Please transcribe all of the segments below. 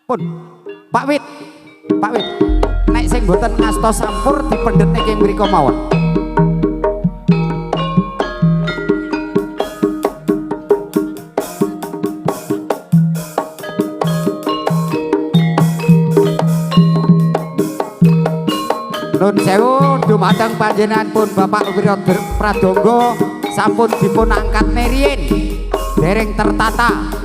Pun Pak Wit, Pak Wit, nek sing mboten ngasta sampur dipendhet niki mriku mawon. Nun sewu dumateng panjenengan pun Bapak Wiro Pradonggo sampun dipun angkat riyin dereng tertata.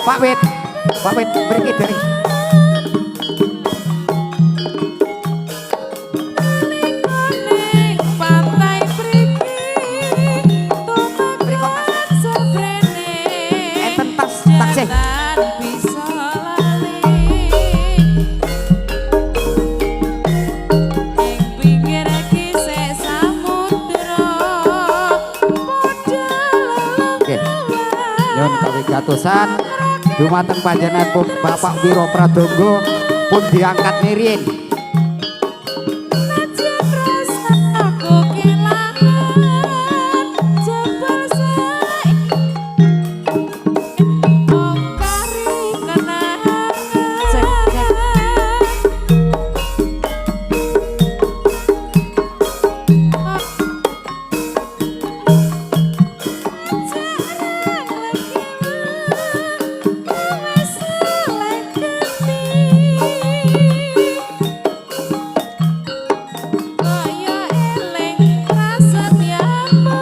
Pak Wit, Pak Wit, mriki dereng. Pantai mriki tumekan seprene Enten tas taksih. Jantan bisa lali ing pinggir kisih samudra padha Nggih. Nyuwun kawigatosan dumateng panjenengan pun Bapak Wiro Pradonggo pun diangkat riyin. Najan rasaku kelangan jebul saiki mung kari kenangan. Kaya eling prasetyamu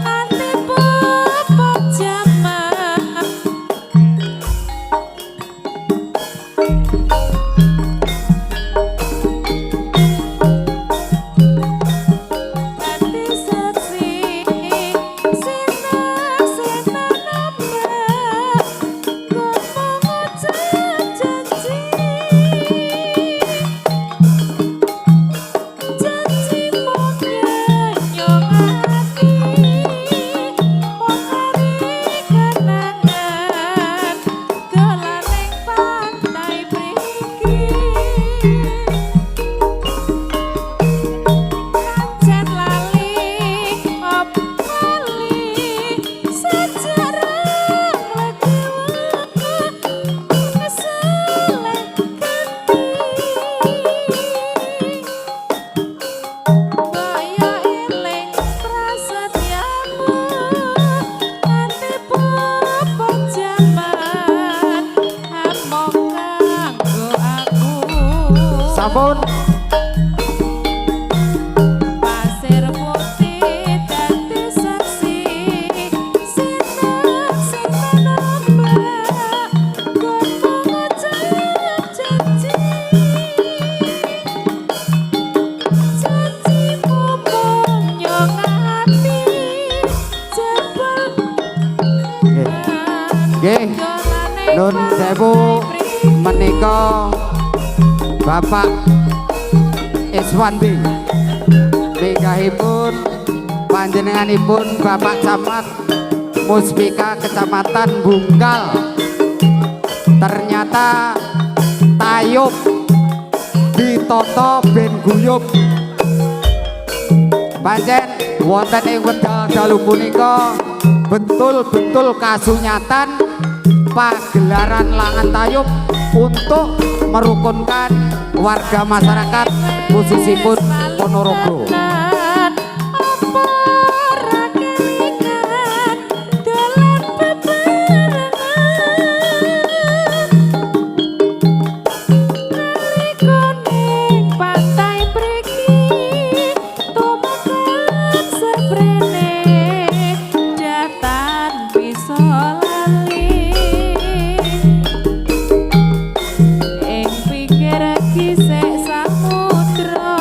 ati pupuk jaman. Dadi saksi sinah-sinah nambah nggonmu ngucap janji. Janjimu nyenyong ati mung kari kenangan dolan ning pantai mriki. Kancen lali opo lali sejarah legawa keselek ganti. Kaya eling prasetyamu ati pupuk jaman among kanggo aku. Sampun. Pasir putih dadi saksi sinah-sinah nambah nggonmu ngucap janji. Janjimu monyong ati jebul Nggih. Nggih. Nun sewu menika Bapak Iswandi minggahipun panjenenganipun Bapak Camat Muspika Kecamatan Bungkal. Ternyata tayub ditata ben guyub. Pancen wonten ing wekdal dalu punika betul-betul kasunyatan pagelaran langan tayub untuk merukunkan warga masyarakat khususipun Ponorogo. Apa ora kelingan dolan bebarengan nalika ning pantai mriki tumekan seprene datan bisa lali ing pinggir kisih samudra.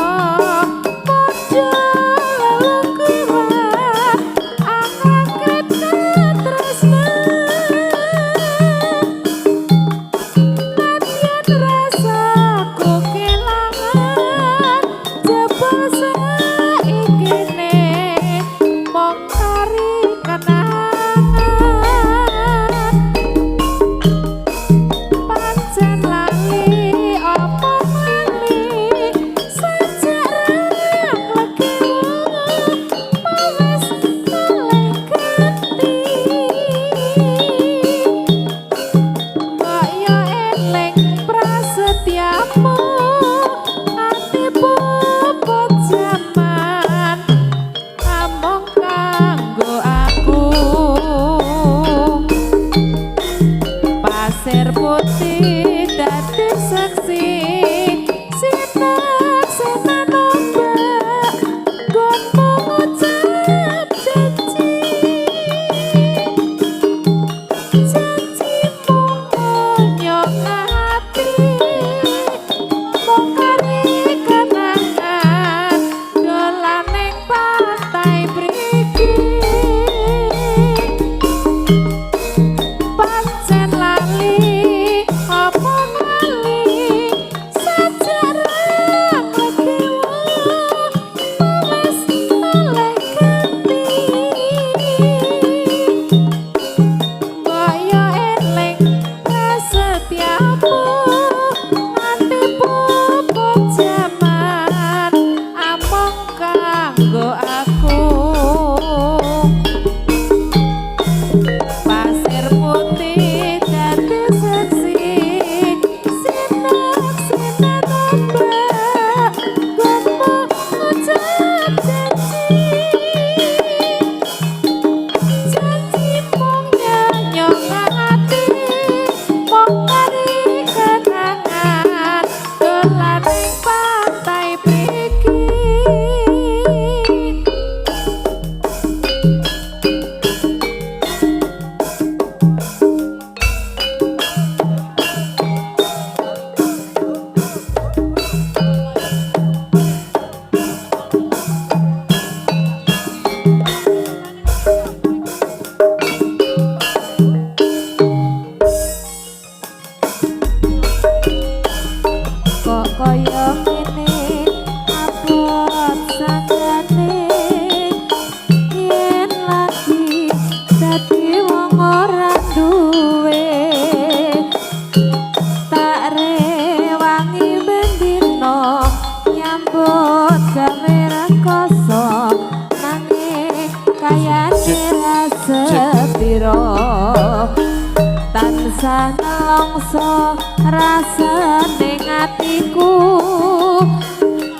Tansah nelongso rasane atiku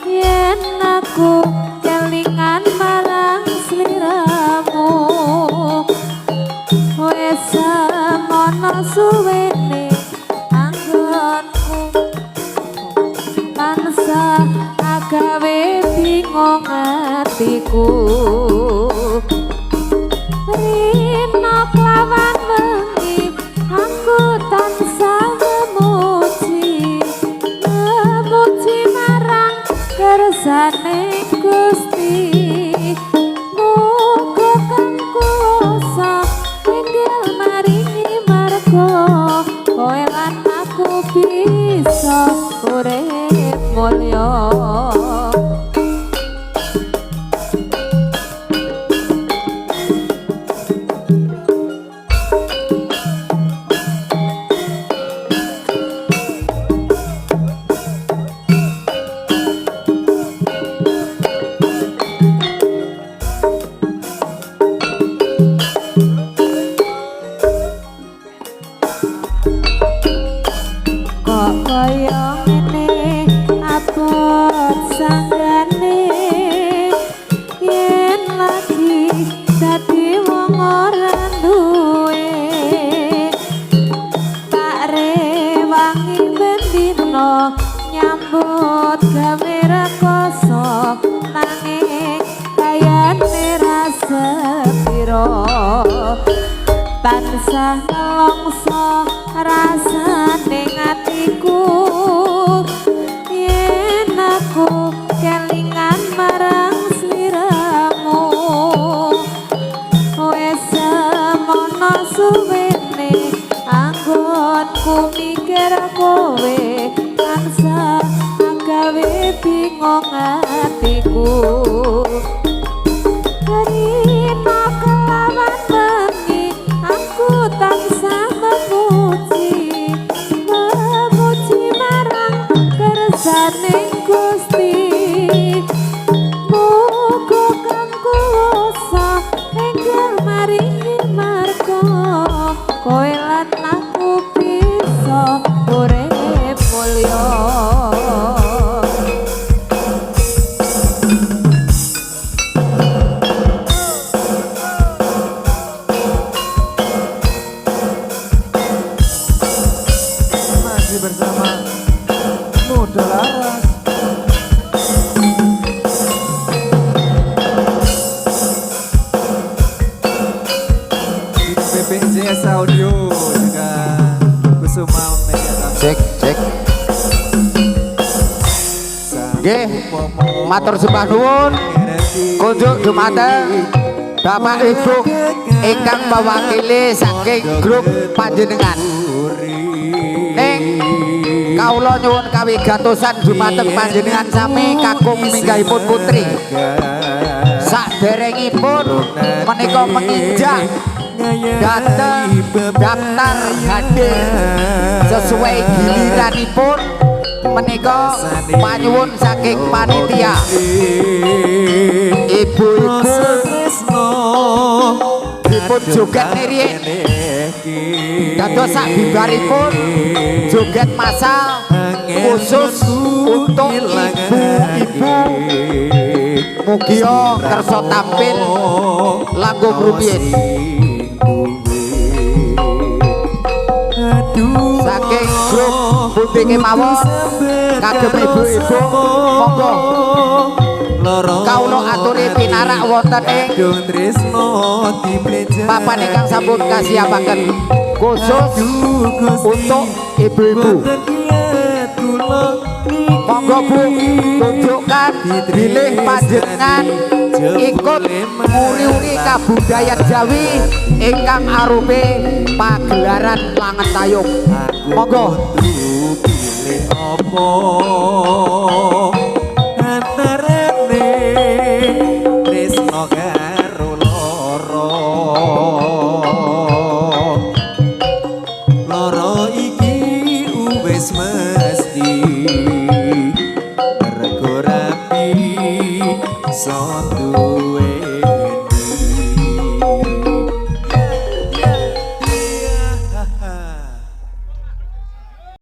yen aku kelingan marang sliramu. Wis semono suwene anggonku tansah agawe bingung atiku. Rina kelawan wengi aku tansah memuji, memuji marang kersane Gusti. Muga kang kuwasa enggal maringi marga kowe lan aku bisa urip mulya. Kok kaya ngene abot sanggane yen lagi dadi wong ora duwe. Tak rewangi bendina nyambut gawe rekoso nanging kayane ra sepiro. Tansah nelongso rasane atiku yen aku kelingan marang sliramu. Wis semono suwene anggonku mikir kowe tansah agawe bingung atiku. Rina kelawan wengi aku tansah memuji, memuji marang kersane Gusti. Muga kang kuwasa enggal maringi marga kowe lan aku bisa urip mulya. Masih bersama Muda Laras. Di BPJS Audio juga Kusuma Media Taman. Cek, cek. Nggih, matur sembah nuwun kunjuk dumateng Bapak Ibu ingkang mewakili saking grup panjenengan. Ning kawula nyuwun kawigatosan dumateng panjenengan sami kakung minggahipun putri. Saderengipun menika menginjak dhateng daftar hadir sesuai giliranipun menika panyuwun saking panitia. Ibu-ibu dipun joget niriik dados sak bibaripun joget massal khusus untuk ibu-ibu mugia kersa tampil langkung rumiyin. Saking grup pundi kemawon kagem ibu-ibu monggo kawula aturi pinarak wonten ing papan ingkang sampun kasiapaken khusus untuk ibu-ibu. Monggo Bu, tunjukkan bilih panjenengan ikut nguri-uri kabudayan Jawi ingkang arupi pagelaran Langen Tayung. Monggo. Pilih apa antarane tresno karo lara. Lara iki wis mesti mergo rapi so duwe.